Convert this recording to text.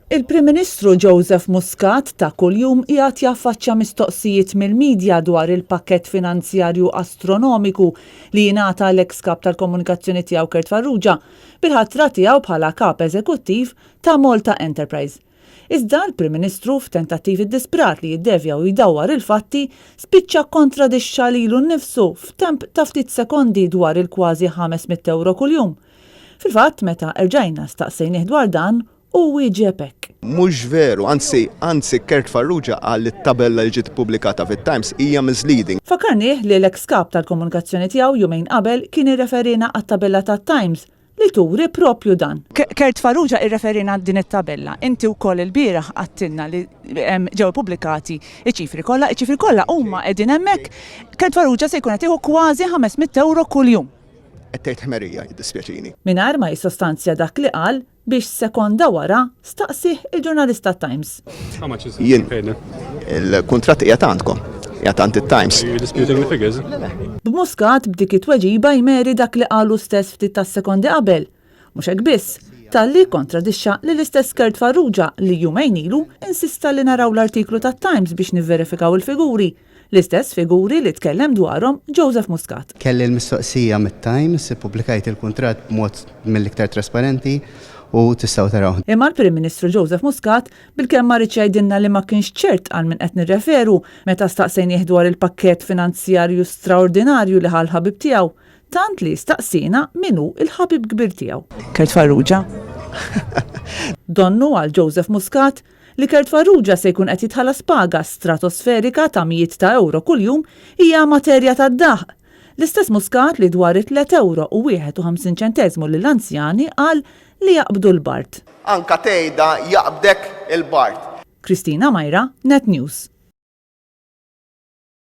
Il-Prim Ministru Joseph Muscat ta' kuljum qiegħed jaffaċċja mistoqsijiet mill-midja dwar il-pakkett finanzjarju astronomiku li jingħata l-eks Kap tal-Komunikazzjoni tiegħu Kurt Farrugia bil-ħatra tiegħu bħala Kap Eżekuttiv ta' Malta Enterprise. Iżda l-Prim Ministru, f'tentattiv iddisprat li jiddevja u jdawwar il-fatti, spiċċa kkontradixxa lilu nnifsu f'temp ta' ftit sekondi dwar il-kważi 500 ewro kuljum. Fil-fatt, meta erġajna staqsejnih dwar dan, hu wieġeb hekk. Mhux veru, anzi, anzi Kurt Farrugia qal li t-tabella li ġiet ippubblikata fit-Times hija misleading. Fakkarnih li l-eks kap tal-komunikazzjoni tiegħu jumejn qabel kien irreferiena għat-tabella tat-Times li turi proprju dan. Kurt Farrugia irreferiena għal din it-tabella. Inti wkoll ilbieraħ għadtilna li ġew ippubblikati ċ-ċifri kollha. Iċ-ċifri kollha huma qegħdin hemmhekk. Kurt Farrugia se jkun qed jieħu kważi 500 ewro kuljum. Qed tgħid ħmerija, jiddispjaċini. Mingħajr ma jissostanzja dak li qal biex sekonda wara staqsieh il-ġurnalist tat-Times. Jien il-kuntratt qiegħed għandkom, qiegħed għand it-Times. B'Muscat b'dik it-tweġiba jmeri dak li qal hu stess ftit tas-sekondi qabel. Mhux hekk biss, talli kkontradixxa lill-istess Kurt Farrugia li jumejn ilu insista li naraw l-artiklu tat-Times biex nivverifikaw il-figuri. L-istess figuri li tkellem dwarhom Joseph Muscat. Kelli l-mistoqsija mit-Times, ippubblikajt il-kuntratt b'mod mill-iktar trasparenti u tistgħu tarawh. Imma l-Prim Ministru Joseph Muscat bilkemm ma riedx jgħidilna li ma kienx ċert għal min qed nirreferu meta staqsejnih dwar il-pakkett finanzjarju straordinarju li ħa l-ħabib tiegħu, tant li staqsiena min hu l-ħabib kbir tiegħu. Kurt Farrugia. Donnu għal Joseph Muscat, Li Kurt Farrugia se jkun qed jitħallas paga stratosferika ta' mijiet ta' ewro kuljum hija materja tad-daħq. L-istess Muscat li dwar it-tliet ewro u 51 ċenteżmu lill-anzjani qal li jaqbdu l-bard. Anka tgħidha jaqbdek il-bard. Christina Myra, Net News.